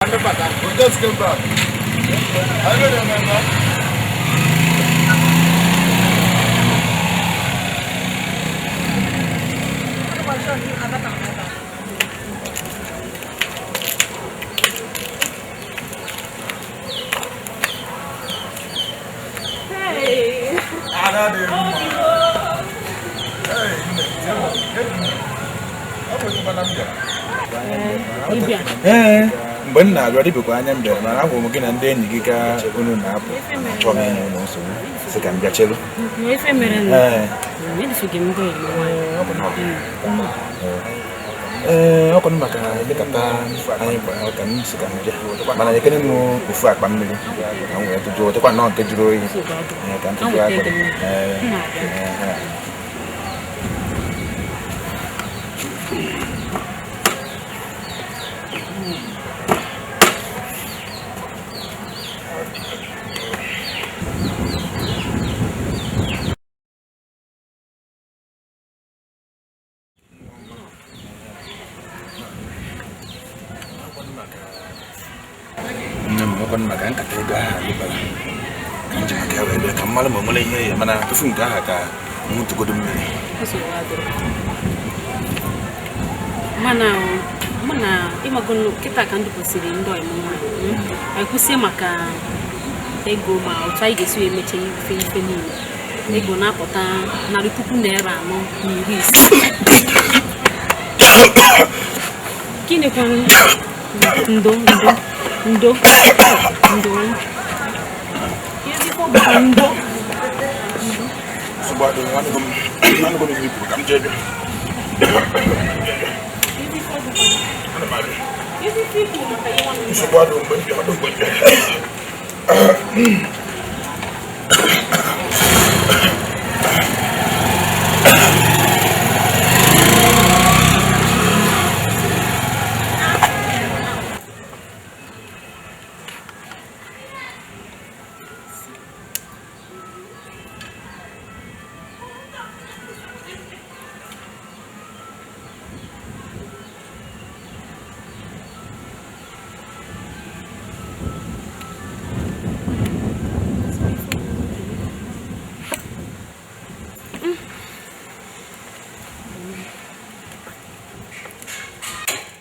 We just came back. I don't remember. Hey. Ada dị mma. Hey, nne, nne. Ọ bụ ezigbo na m bịara. Ee, mgbe m na-abịa dịbekwa anya m bịara, mana ahụrụ m gị na ndị enyi gị ka unu na-apụ. Achọghị m inye unu nsogbu, sị ka m bịa chelu. Ee, ọ kwanụ maka nkata anyị kwara ka m sị ka m bịa, mana nyekene m ofu akpa mmiri ka m wee tụjụọ, tụkwa nnọọ nke jụrụ oyi. Ee, ka m tụjụọ akpịrị. Ee, ee. Nne m, ọkwanụ maka nkata ego ahụ anyị kpara ka m ji maka ya wee bịa ka m mara ma o nwere ihe ya, mana tufu nke ahụ ka m ṅụtụgodo mmiri. Mana mana ịmago kịta ka ndụ kwesịrị ndị ọyị m nwaanyị anyị kwụsị maka ego, ma otu anyị ga-esi wee mechie ife niile. Ego na-apụta ₦4,460. Gịnịkwa? Ndo, ndo, ndo, ndo. Ezigbo bụkwa ndo. Nsogbu adịghị, anụgo m ihe i kwuru, ka m jee bịa. Ana m abịa. Nsogbu adịghị, mgbe m bịa, ọdụ mgbe m bịa.